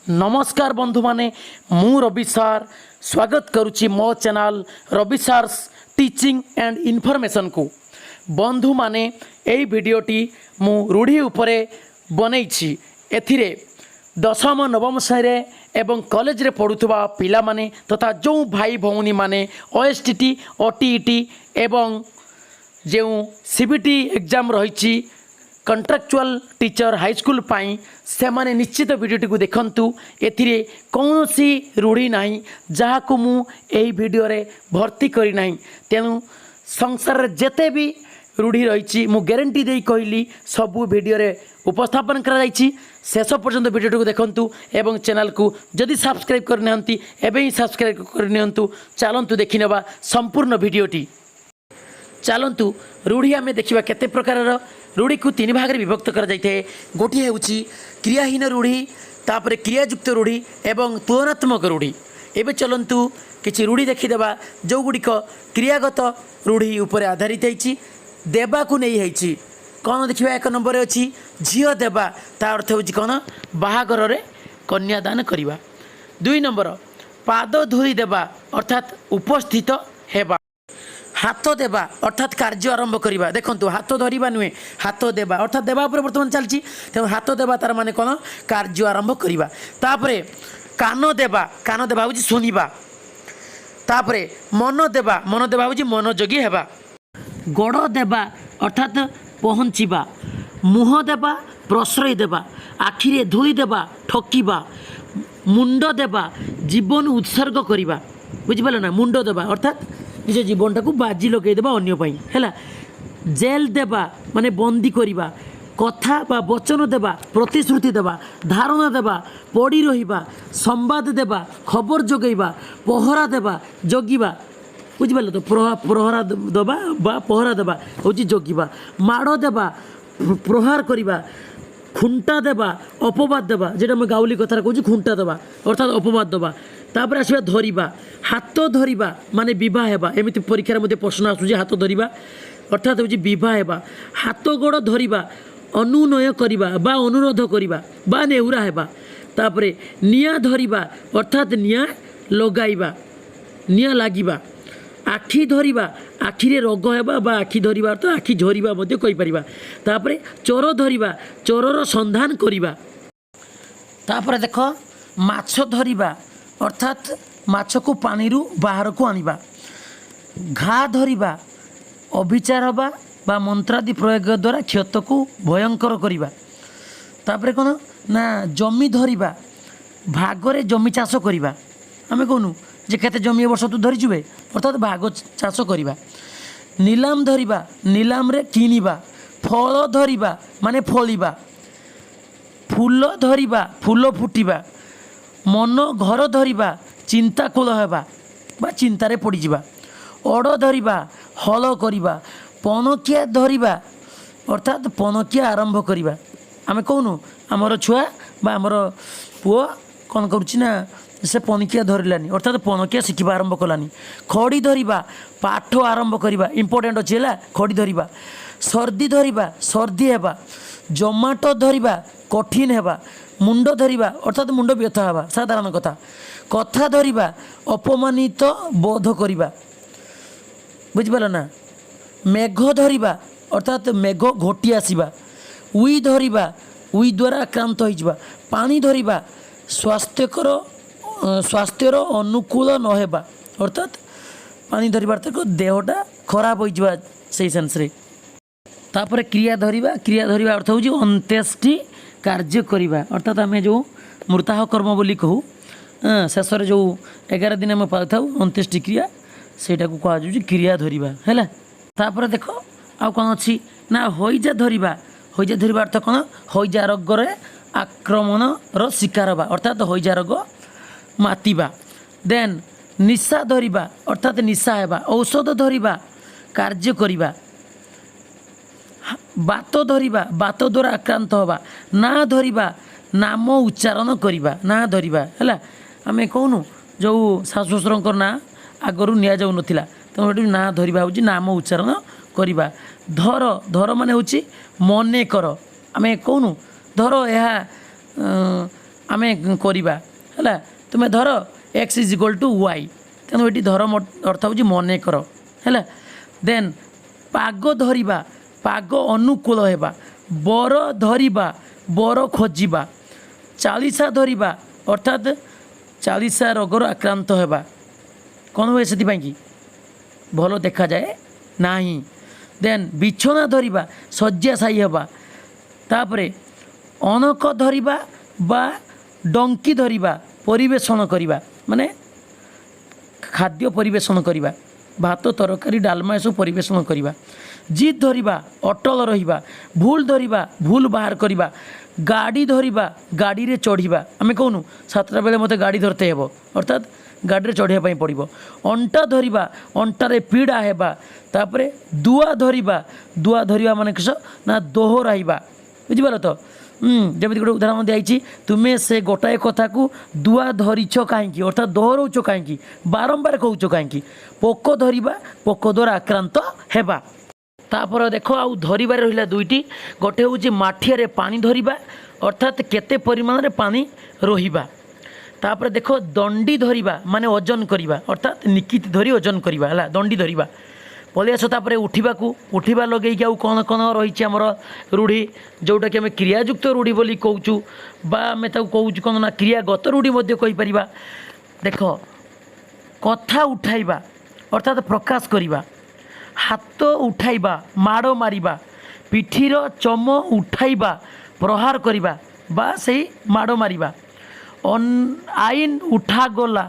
ନମସ୍କାର ବନ୍ଧୁମାନେ, ମୁଁ ରବି ସାର୍ ସ୍ୱାଗତ କରୁଛି ମୋ channel Rabi sir's teaching and ଇନଫର୍ମେସନ୍କୁ। ବନ୍ଧୁମାନେ, ଏହି ଭିଡ଼ିଓଟି ମୁଁ ରୂଢ଼ି ଉପରେ ବନେଇଛି। ଏଥିରେ ଦଶମ, ନବମ ଶ୍ରେଣୀରେ ଏବଂ କଲେଜରେ ପଢ଼ୁଥିବା ପିଲାମାନେ ତଥା ଯେଉଁ ଭାଇ ଭଉଣୀମାନେ ଓଏସଟିଟି, ଓଟିଇଟି ଏବଂ ଯେଉଁ ସିବିଟି ଏକ୍ଜାମ୍ ରହିଛି କଣ୍ଟ୍ରାକ୍ଚୁଆଲ୍ ଟିଚର୍ ହାଇସ୍କୁଲ ପାଇଁ, ସେମାନେ ନିଶ୍ଚିତ ଭିଡ଼ିଓଟିକୁ ଦେଖନ୍ତୁ। ଏଥିରେ କୌଣସି ରୂଢ଼ି ନାହିଁ ଯାହାକୁ ମୁଁ ଏହି ଭିଡ଼ିଓରେ ଭର୍ତ୍ତି କରିନାହିଁ। ତେଣୁ ସଂସାରରେ ଯେତେ ବି ରୂଢ଼ି ରହିଛି, ମୁଁ ଗ୍ୟାରେଣ୍ଟି ଦେଇ କହିଲି, ସବୁ ଭିଡ଼ିଓରେ ଉପସ୍ଥାପନ କରାଯାଇଛି। ଶେଷ ପର୍ଯ୍ୟନ୍ତ ଭିଡ଼ିଓଟିକୁ ଦେଖନ୍ତୁ ଏବଂ ଚ୍ୟାନେଲକୁ ଯଦି ସବସ୍କ୍ରାଇବ୍ କରିନାହାନ୍ତି, ଏବେ ହିଁ ସବସ୍କ୍ରାଇବ୍ କରିନିଅନ୍ତୁ। ଚାଲନ୍ତୁ ଦେଖିନେବା ସମ୍ପୂର୍ଣ୍ଣ ଭିଡ଼ିଓଟି। ଚାଲନ୍ତୁ, ରୂଢ଼ି ଆମେ ଦେଖିବା କେତେ ପ୍ରକାରର। ରୂଢ଼ିକୁ ତିନି ଭାଗରେ ବିଭକ୍ତ କରାଯାଇଥାଏ। ଗୋଟିଏ ହେଉଛି କ୍ରିୟାହୀନ ରୂଢ଼ି, ତାପରେ କ୍ରିୟାଯୁକ୍ତ ରୂଢ଼ି ଏବଂ ତୁଳନାତ୍ମକ ରୂଢ଼ି। ଏବେ ଚାଲନ୍ତୁ କିଛି ରୂଢ଼ି ଦେଖିଦେବା, ଯେଉଁଗୁଡ଼ିକ କ୍ରିୟାଗତ ରୂଢ଼ି ଉପରେ ଆଧାରିତ ହେଇଛି, ଦେବାକୁ ନେଇ ହେଇଛି। କ'ଣ ଦେଖିବା? ଏକ ନମ୍ବରରେ ଅଛି ଝିଅ ଦେବା। ତା ଅର୍ଥ ହେଉଛି କ'ଣ? ବାହାଘରରେ କନ୍ୟାଦାନ କରିବା। ଦୁଇ ନମ୍ବର, ପାଦ ଧୂଳି ଦେବା, ଅର୍ଥାତ୍ ଉପସ୍ଥିତ ହେବା। ହାତ ଦେବା ଅର୍ଥାତ୍ କାର୍ଯ୍ୟ ଆରମ୍ଭ କରିବା। ଦେଖନ୍ତୁ, ହାତ ଧରିବା ନୁହେଁ, ହାତ ଦେବା ଅର୍ଥାତ୍ ଦେବା ଉପରେ ବର୍ତ୍ତମାନ ଚାଲିଛି। ତେଣୁ ହାତ ଦେବା ତାର ମାନେ କ'ଣ? କାର୍ଯ୍ୟ ଆରମ୍ଭ କରିବା। ତାପରେ କାନ ଦେବା। କାନ ଦେବା ହେଉଛି ଶୁଣିବା। ତାପରେ ମନ ଦେବା। ମନ ଦେବା ହେଉଛି ମନୋଯୋଗୀ ହେବା। ଗୋଡ଼ ଦେବା ଅର୍ଥାତ୍ ପହଞ୍ଚିବା। ମୁହଁ ଦେବା, ପ୍ରଶ୍ରୟ ଦେବା। ଆଖିରେ ଧୂଳି ଦେବା, ଠକିବା। ମୁଣ୍ଡ ଦେବା, ଜୀବନ ଉତ୍ସର୍ଗ କରିବା। ବୁଝିପାରିଲ ନା? ମୁଣ୍ଡ ଦେବା ଅର୍ଥାତ୍ ନିଜ ଜୀବନଟାକୁ ବାଜି ଲଗାଇଦେବା ଅନ୍ୟ ପାଇଁ, ହେଲା? ଜେଲ୍ ଦେବା ମାନେ ବନ୍ଦୀ କରିବା। କଥା ବା ବଚନ ଦେବା, ପ୍ରତିଶ୍ରୁତି ଦେବା। ଧାରଣା ଦେବା, ପଡ଼ି ରହିବା। ସମ୍ବାଦ ଦେବା, ଖବର ଯୋଗାଇବା। ପହରା ଦେବା, ଜଗିବା। ବୁଝିପାରିଲେ ତ? ପ୍ରହରା ଦେବା ବା ପହରା ଦେବା ହେଉଛି ଜଗିବା। ମାଡ଼ ଦେବା, ପ୍ରହାର କରିବା। ଖୁଣ୍ଟା ଦେବା, ଅପବାଦ ଦେବା। ଯେଟା ଆମେ ଗାଉଲି କଥାରେ କହୁଛି, ଖୁଣ୍ଟା ଦେବା ଅର୍ଥାତ୍ ଅପବାଦ ଦେବା। ତାପରେ ଆସିବା ଧରିବା। ହାତ ଧରିବା ମାନେ ବିବାହ ହେବା। ଏମିତି ପରୀକ୍ଷାରେ ମଧ୍ୟ ପ୍ରଶ୍ନ ଆସୁଛି। ହାତ ଧରିବା ଅର୍ଥାତ୍ ହେଉଛି ବିବାହ ହେବା। ହାତ ଗୋଡ଼ ଧରିବା, ଅନୁନୟ କରିବା ବା ଅନୁରୋଧ କରିବା ବା ନେହୁରା ହେବା। ତାପରେ ନିଆଁ ଧରିବା ଅର୍ଥାତ୍ ନିଆଁ ଲଗାଇବା, ନିଆଁ ଲାଗିବା। ଆଖି ଧରିବା, ଆଖିରେ ରୋଗ ହେବା ବା ଆଖି ଧରିବା ଅର୍ଥ ଆଖି ଝରିବା ମଧ୍ୟ କହିପାରିବା। ତାପରେ ଚୋର ଧରିବା, ଚୋରର ସନ୍ଧାନ କରିବା। ତାପରେ ଦେଖ, ମାଛ ଧରିବା ଅର୍ଥାତ୍ ମାଛକୁ ପାଣିରୁ ବାହାରକୁ ଆଣିବା। ଘା ଧରିବା, ଅଭିଚାର ହେବା ବା ମନ୍ତ୍ରାଦି ପ୍ରୟୋଗ ଦ୍ୱାରା କ୍ଷତକୁ ଭୟଙ୍କର କରିବା। ତାପରେ କ'ଣ ନା ଜମି ଧରିବା, ଭାଗରେ ଜମି ଚାଷ କରିବା। ଆମେ କହୁନୁ ଯେ କେତେ ଜମି ଏ ବର୍ଷ ତୁ ଧରିଛୁ ବେ? ଅର୍ଥାତ୍ ଭାଗ ଚାଷ କରିବା। ନିଲାମ ଧରିବା, ନିଲାମରେ କିଣିବା। ଫଳ ଧରିବା ମାନେ ଫଳିବା। ଫୁଲ ଧରିବା, ଫୁଲ ଫୁଟିବା। ମନ ଘର ଧରିବା, ଚିନ୍ତାକୁଳ ହେବା ବା ଚିନ୍ତାରେ ପଡ଼ିଯିବା। ଅଡ଼ ଧରିବା, ହଳ କରିବା। ପଣକିଆ ଧରିବା ଅର୍ଥାତ୍ ପଣକିଆ ଆରମ୍ଭ କରିବା। ଆମେ କହୁନୁ, ଆମର ଛୁଆ ବା ଆମର ପୁଅ କ'ଣ କରୁଛି ନା ସେ ପଣିକିଆ ଧରିଲାନି, ଅର୍ଥାତ୍ ପଣକିଆ ଶିଖିବା ଆରମ୍ଭ କଲାନି। ଖଡ଼ି ଧରିବା, ପାଠ ଆରମ୍ଭ କରିବା। ଇମ୍ପୋର୍ଟାଣ୍ଟ ଅଛି, ହେଲା? ଖଡ଼ି ଧରିବା। ସର୍ଦ୍ଦି ଧରିବା, ସର୍ଦ୍ଦି ହେବା। ଜମାଟ ଧରିବା, କଠିନ ହେବା। ମୁଣ୍ଡ ଧରିବା ଅର୍ଥାତ୍ ମୁଣ୍ଡ ବ୍ୟଥା ହେବା, ସାଧାରଣ କଥା। କଥା ଧରିବା, ଅପମାନିତ ବୋଧ କରିବା। ବୁଝିପାରିଲ ନା? ମେଘ ଧରିବା ଅର୍ଥାତ୍ ମେଘ ଘୋଟି ଆସିବା। ଉଇ ଧରିବା, ଉଇ ଦ୍ୱାରା ଆକ୍ରାନ୍ତ ହୋଇଯିବା। ପାଣି ଧରିବା, ସ୍ୱାସ୍ଥ୍ୟର ଅନୁକୂଳ ନ ହେବା। ଅର୍ଥାତ୍ ପାଣି ଧରିବା ଅର୍ଥାତ୍ ଦେହଟା ଖରାପ ହୋଇଯିବା, ସେଇ ସେନ୍ସରେ। ତାପରେ କ୍ରିୟା ଧରିବା। କ୍ରିୟା ଧରିବା ଅର୍ଥ ହେଉଛି ଅନ୍ତ୍ୟେଷ୍ଟି କାର୍ଯ୍ୟ କରିବା। ଅର୍ଥାତ୍ ଆମେ ଯେଉଁ ମୃତାହ କର୍ମ ବୋଲି କହୁ, ଶେଷରେ ଯେଉଁ 11 ଦିନ ଆମେ ପାଇଥାଉ ଅନ୍ତ୍ୟେଷ୍ଟି କ୍ରିୟା, ସେଇଟାକୁ କୁହାଯାଉଛି କ୍ରିୟା ଧରିବା, ହେଲା? ତାପରେ ଦେଖ, ଆଉ କ'ଣ ଅଛି ନା ହଇଜା ଧରିବା। ହଇଜା ଧରିବା ଅର୍ଥ କ'ଣ? ହଇଜା ରୋଗରେ ଆକ୍ରମଣର ଶିକାର ହେବା, ଅର୍ଥାତ୍ ହଇଜା ରୋଗ ମାତିବା। ଦେନ୍ ନିଶା ଧରିବା ଅର୍ଥାତ୍ ନିଶା ହେବା। ଔଷଧ ଧରିବା, କାର୍ଯ୍ୟ କରିବା। ବାତ ଧରିବା, ବାତ ଦ୍ୱାରା ଆକ୍ରାନ୍ତ ହେବା। ନାଁ ଧରିବା, ନାମ ଉଚ୍ଚାରଣ କରିବା। ନାଁ ଧରିବା, ହେଲା? ଆମେ କହୁନୁ ଯେଉଁ ଶାଶୁ ଶ୍ୱଶୁରଙ୍କ ନାଁ ଆଗରୁ ନିଆଯାଉନଥିଲା, ତେଣୁ ଏଠି ନାଁ ଧରିବା ହେଉଛି ନାମ ଉଚ୍ଚାରଣ କରିବା। ଧର। ଧର ମାନେ ହେଉଛି ମନେ କର। ଆମେ କହୁନୁ, ଧର ଏହା ଆମେ କରିବା ହେଲା। ତୁମେ ଧର X is equal to Y। ତେଣୁ ଏଠି ଧର ଅର୍ଥ ହେଉଛି ମନେ କର, ହେଲା। ଦେନ୍ ପାଗ ଧରିବା, ପାଗ ଅନୁକୂଳ ହେବା। ବର ଧରିବା, ବର ଖୋଜିବା। ଚାଳିଶା ଧରିବା, ଅର୍ଥାତ୍ ଚାଳିଶା ରୋଗର ଆକ୍ରାନ୍ତ ହେବା। କ'ଣ ହୁଏ ସେଥିପାଇଁ କି ଭଲ ଦେଖାଯାଏ ନାହିଁ। ଦେନ୍ ବିଛଣା ଧରିବା, ଶଯ୍ୟାଶାୟୀ ହେବା। ତାପରେ ଅଣକ ଧରିବା ବା ଡଙ୍କି ଧରିବା, ପରିବେଷଣ କରିବା, ମାନେ ଖାଦ୍ୟ ପରିବେଷଣ କରିବା, ଭାତ, ତରକାରୀ, ଡାଲମା ଏସବୁ ପରିବେଷଣ କରିବା। ଜିଦ୍ ଧରିବା, ଅଟଳ ରହିବା। ଭୁଲ ଧରିବା, ଭୁଲ ବାହାର କରିବା। ଗାଡ଼ି ଧରିବା, ଗାଡ଼ିରେ ଚଢ଼ିବା। ଆମେ କହୁନୁ 7ଟା ବେଳେ ମୋତେ ଗାଡ଼ି ଧରତେ ହେବ, ଅର୍ଥାତ୍ ଗାଡ଼ିରେ ଚଢ଼ିବା ପାଇଁ ପଡ଼ିବ। ଅଣ୍ଟା ଧରିବା, ଅଣ୍ଟାରେ ପୀଡ଼ା ହେବା। ତାପରେ ଦୁଆ ଧରିବା। ଦୁଆ ଧରିବା ମାନେ କିସ ନା ଦୋହରାଇବା, ବୁଝିପାରିଲ ତ? ଯେମିତି ଗୋଟେ ଉଦାହରଣ ଦିଆଯାଇଛି, ତୁମେ ସେ ଗୋଟାଏ କଥାକୁ ଦୁଆ ଧରିଛ କାହିଁକି? ଅର୍ଥାତ୍ ଦୋହରଉଛ କାହିଁକି? ବାରମ୍ବାର କହୁଛ କାହିଁକି? ପୋକ ଧରିବା, ପୋକ ଦ୍ୱାରା ଆକ୍ରାନ୍ତ ହେବା। ତାପରେ ଦେଖ, ଆଉ ଧରିବାରେ ରହିଲା ଦୁଇଟି। ଗୋଟେ ହେଉଛି ମାଠିଆରେ ପାଣି ଧରିବା, ଅର୍ଥାତ୍ କେତେ ପରିମାଣରେ ପାଣି ରହିବା। ତାପରେ ଦେଖ, ଦଣ୍ଡି ଧରିବା ମାନେ ଓଜନ କରିବା, ଅର୍ଥାତ୍ ନିକିତି ଧରି ଓଜନ କରିବା ହେଲା ଦଣ୍ଡି ଧରିବା। ପଳେଇ ଆସ ତାପରେ ଉଠିବାକୁ। ଉଠିବା ଲଗେଇକି ଆଉ କ'ଣ କ'ଣ ରହିଛି ଆମର ରୂଢ଼ି, ଯେଉଁଟାକି ଆମେ କ୍ରିୟାଯୁକ୍ତ ରୂଢ଼ି ବୋଲି କହୁଛୁ ବା ଆମେ ତାକୁ କହୁଛୁ କ'ଣ ନା କ୍ରିୟାଗତ ରୂଢ଼ି ମଧ୍ୟ କହିପାରିବା। ଦେଖ, କଥା ଉଠାଇବା ଅର୍ଥାତ୍ ପ୍ରକାଶ କରିବା। ହାତ ଉଠାଇବା, ମାଡ଼ ମାରିବା। ପିଠିର ଚମ ଉଠାଇବା, ପ୍ରହାର କରିବା ବା ସେଇ ମାଡ଼ ମାରିବା। ଆଇନ ଉଠାଗଲା,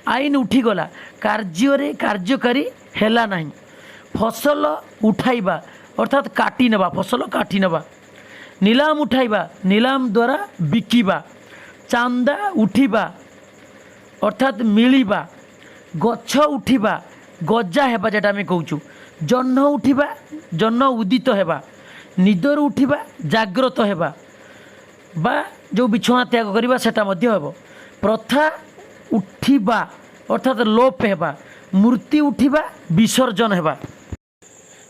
ଆଇନ ଉଠିଗଲା, କାର୍ଯ୍ୟରେ କାର୍ଯ୍ୟକାରୀ ହେଲା ନାହିଁ। ଫସଲ ଉଠାଇବା ଅର୍ଥାତ୍ କାଟି ନେବା, ଫସଲ କାଟି ନେବା। ନିଲାମ ଉଠାଇବା, ନିଲାମ ଦ୍ୱାରା ବିକିବା। ଚାନ୍ଦା ଉଠିବା ଅର୍ଥାତ୍ ମିଳିବା। ଗଛ ଉଠିବା, ଗଜା ହେବା ଯେଟା ଆମେ କହୁଛୁ। ଜହ୍ନ ଉଠିବା, ଜହ୍ନ ଉଦିତ ହେବା। ନିଦରୁ ଉଠିବା, ଜାଗ୍ରତ ହେବା ବା ଯେଉଁ ବିଛଣା ତ୍ୟାଗ କରିବା ସେଟା ମଧ୍ୟ ହେବ। ପ୍ରଥା ଉଠିବା ଅର୍ଥାତ୍ ଲୋପ ହେବା। ମୂର୍ତ୍ତି ଉଠିବା, ବିସର୍ଜନ ହେବା।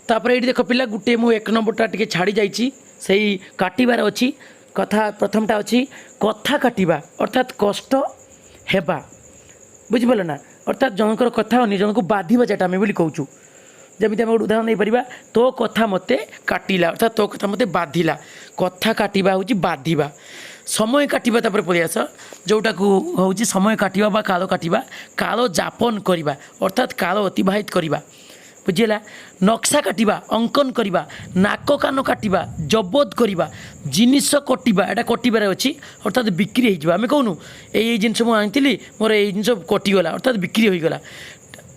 ତାପରେ ଏଇଠି ଦେଖ ପିଲା, ଗୋଟିଏ ମୁଁ 1 ନମ୍ବରଟା ଟିକେ ଛାଡ଼ି ଯାଇଛି, ସେଇ କାଟିବାର ଅଛି କଥା। ପ୍ରଥମଟା ଅଛି କଥା କାଟିବା ଅର୍ଥାତ୍ କଷ୍ଟ ହେବା, ବୁଝିପାରିଲ ନା? ଅର୍ଥାତ୍ ଜଣଙ୍କର କଥା ଅନ୍ୟ ଜଣଙ୍କୁ ବାଧିବା ଯେଟା ଆମେ ବୋଲି କହୁଛୁ। ଯେମିତି ଆମେ ଗୋଟେ ଉଦାହରଣ ନେଇପାରିବା, ତୋ କଥା ମୋତେ କାଟିଲା, ଅର୍ଥାତ୍ ତୋ କଥା ମୋତେ ବାଧିଲା। କଥା କାଟିବା ହେଉଛି ବାଧିବା, ସମୟ କାଟିବା। ତାପରେ ପଳେଇ ଆସ, ଯେଉଁଟାକୁ ହେଉଛି ସମୟ କାଟିବା ବା କାଳ କାଟିବା, କାଳ ଯାପନ କରିବା ଅର୍ଥାତ୍ କାଳ ଅତିବାହିତ କରିବା, ବୁଝିହେଲା? ନକ୍ସା କାଟିବା, ଅଙ୍କନ କରିବା। ନାକ କାନ କାଟିବା, ଜବତ କରିବା। ଜିନିଷ କଟିବା, ଏଇଟା କଟିବାରେ ଅଛି, ଅର୍ଥାତ୍ ବିକ୍ରି ହେଇଯିବା। ଆମେ କହୁନୁ ଏଇ ଏଇ ଜିନିଷ ମୁଁ ଆଣିଥିଲି, ମୋର ଏଇ ଜିନିଷ କଟିଗଲା, ଅର୍ଥାତ୍ ବିକ୍ରି ହୋଇଗଲା।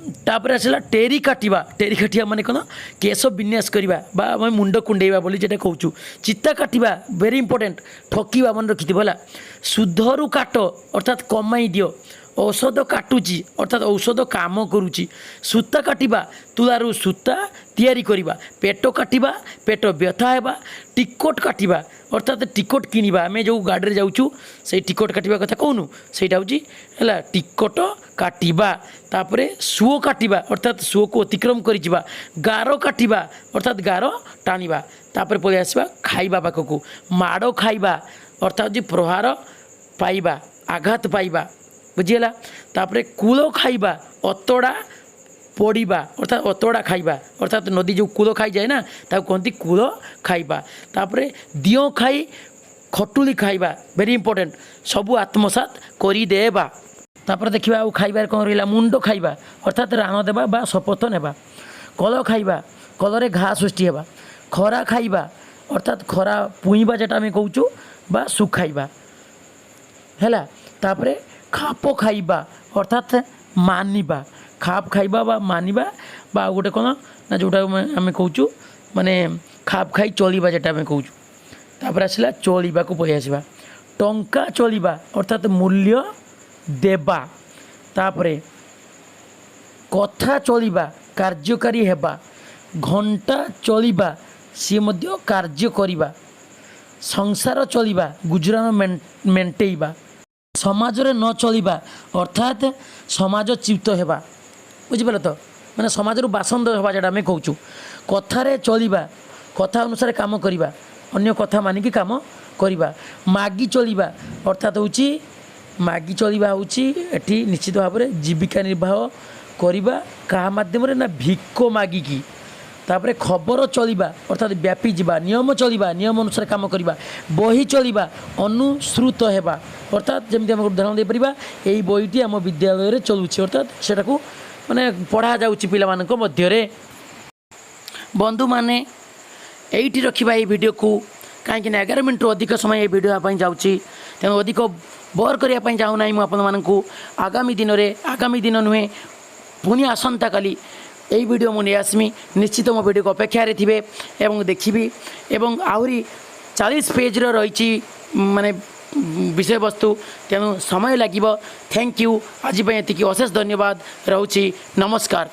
ତାପରେ ଆସିଲା ଟେରି କାଟିବା। ଟେରି କାଟିବା ମାନେ କ'ଣ? କେଶ ବିନ୍ୟାସ କରିବା ବା ଆମେ ମୁଣ୍ଡ କୁଣ୍ଡେଇବା ବୋଲି ଯେଟା କହୁଛୁ। ଚିତା କାଟିବା, ଭେରି ଇମ୍ପୋର୍ଟାଣ୍ଟ, ଠକିବା, ମନେ ରଖିଥିବ ହେଲା। ସୁଧରୁ କାଟ ଅର୍ଥାତ୍ କମାଇ ଦିଅ। ଔଷଧ କାଟୁଛି ଅର୍ଥାତ୍ ଔଷଧ କାମ କରୁଛି। ସୂତା କାଟିବା, ତୁଳାରୁ ସୂତା ତିଆରି କରିବା। ପେଟ କାଟିବା, ପେଟ ବ୍ୟଥା ହେବା। ଟିକଟ କାଟିବା ଅର୍ଥାତ୍ ଟିକଟ କିଣିବା। ଆମେ ଯେଉଁ ଗାଡ଼ିରେ ଯାଉଛୁ ସେଇ ଟିକଟ କାଟିବା କଥା କହୁନୁ, ସେଇଟା ହେଉଛି ହେଲା ଟିକଟ କାଟିବା। ତାପରେ ସୁଅ କାଟିବା ଅର୍ଥାତ୍ ସୁଅକୁ ଅତିକ୍ରମ କରିଯିବା। ଗାର କାଟିବା ଅର୍ଥାତ୍ ଗାର ଟାଣିବା। ତାପରେ ପଳେଇ ଆସିବା ଖାଇବା ପାଖକୁ। ମାଡ଼ ଖାଇବା ଅର୍ଥାତ୍ ହେଉଛି ପ୍ରହାର ପାଇବା, ଆଘାତ ପାଇବା, ବୁଝିହେଲା? ତାପରେ କୂଳ ଖାଇବା, ଅତଡ଼ା ପଡ଼ିବା ଅର୍ଥାତ୍ ଅତଡ଼ା ଖାଇବା, ଅର୍ଥାତ୍ ନଦୀ ଯେଉଁ କୂଳ ଖାଇଯାଏ ନା, ତାକୁ କୁହନ୍ତି କୂଳ ଖାଇବା। ତାପରେ ଦିଅଁ ଖାଇ ଖଟୁଳି ଖାଇବା, ଭେରି ଇମ୍ପୋର୍ଟାଣ୍ଟ, ସବୁ ଆତ୍ମସାତ କରିଦେବା। ତାପରେ ଦେଖିବା ଆଉ ଖାଇବାରେ କ'ଣ ରହିଲା। ମୁଣ୍ଡ ଖାଇବା ଅର୍ଥାତ୍ ରାଣ ଦେବା ବା ଶପଥ ନେବା। କଳ ଖାଇବା, କଳରେ ଘା ସୃଷ୍ଟି ହେବା। ଖରା ଖାଇବା ଅର୍ଥାତ୍ ଖରା ପୁଇଁବା ଯେଟା ଆମେ କହୁଛୁ ବା ଶୁଖାଇବା ହେଲା। ତାପରେ ଖାପ ଖାଇବା ଅର୍ଥାତ୍ ମାନିବା। ଖାପ ଖାଇବା ବା ମାନିବା ବା ଆଉ ଗୋଟେ କ'ଣ ନା ଯେଉଁଟା ଆମେ କହୁଛୁ ମାନେ ଖାପ ଖାଇ ଚଳିବା ଯେଟା ଆମେ କହୁଛୁ। ତାପରେ ଆସିଲା ଚଳିବାକୁ ପଳେଇ ଆସିବା। ଟଙ୍କା ଚଳିବା ଅର୍ଥାତ୍ ମୂଲ୍ୟ ଦେବା। ତାପରେ କଥା ଚଳିବା, କାର୍ଯ୍ୟକାରୀ ହେବା। ଘଣ୍ଟା ଚଳିବା, ସିଏ ମଧ୍ୟ କାର୍ଯ୍ୟ କରିବା। ସଂସାର ଚଳିବା, ଗୁଜୁରାଣ ମେଣ୍ଟେଇବା। ସମାଜରେ ନ ଚଳିବା ଅର୍ଥାତ୍ ସମାଜଚ୍ୟୁତ ହେବା, ବୁଝିପାରିଲ ତ? ମାନେ ସମାଜରୁ ବାସନ୍ଦ ହେବା ଯେଉଁଟା ଆମେ କହୁଛୁ। କଥାରେ ଚଳିବା, କଥା ଅନୁସାରେ କାମ କରିବା, ଅନ୍ୟ କଥା ମାନିକି କାମ କରିବା। ମାଗି ଚଳିବା ଅର୍ଥାତ୍ ହେଉଛି, ମାଗି ଚଳିବା ହେଉଛି ଏଠି ନିଶ୍ଚିତ ଭାବରେ ଜୀବିକା ନିର୍ବାହ କରିବା। କାହା ମାଧ୍ୟମରେ ନା ଭିକ ମାଗିକି। ତାପରେ ଖବର ଚଳିବା ଅର୍ଥାତ୍ ବ୍ୟାପିଯିବା। ନିୟମ ଚଳିବା, ନିୟମ ଅନୁସାରେ କାମ କରିବା। ବହି ଚଳିବା, ଅନୁସୃତ ହେବା। ଅର୍ଥାତ୍ ଯେମିତି ଆମେ ଉଦାହରଣ ଦେଇପାରିବା, ଏଇ ବହିଟି ଆମ ବିଦ୍ୟାଳୟରେ ଚଲୁଛି, ଅର୍ଥାତ୍ ସେଟାକୁ ମାନେ ପଢ଼ାଯାଉଛି ପିଲାମାନଙ୍କ ମଧ୍ୟରେ। ବନ୍ଧୁମାନେ, ଏଇଠି ରଖିବା ଏଇ ଭିଡ଼ିଓକୁ, କାହିଁକିନା 11 ମିନିଟ୍ରୁ ଅଧିକ ସମୟ ଏଇ ଭିଡ଼ିଓ ହେବା ପାଇଁ ଯାଉଛି। ତେଣୁ ଅଧିକ ବୋର୍ କରିବା ପାଇଁ ଚାହୁଁନାହିଁ ମୁଁ ଆପଣମାନଙ୍କୁ। ଆଗାମୀ ଦିନରେ, ଆଗାମୀ ଦିନ ନୁହେଁ, ପୁଣି ଆସନ୍ତାକାଲି ଏଇ ଭିଡ଼ିଓ ମୁଁ ନେଇ ଆସିମି। ନିଶ୍ଚିତ ମୋ ଭିଡ଼ିଓକୁ ଅପେକ୍ଷାରେ ଥିବେ ଏବଂ ଦେଖିବି। ଏବଂ ଆହୁରି 40 ପେଜ୍ର ରହିଛି ମାନେ ବିଷୟବସ୍ତୁ, ତେଣୁ ସମୟ ଲାଗିବ। Thank you. ଆଜି ପାଇଁ ଏତିକି। ଅଶେଷ ଧନ୍ୟବାଦ। ରହୁଛି, ନମସ୍କାର।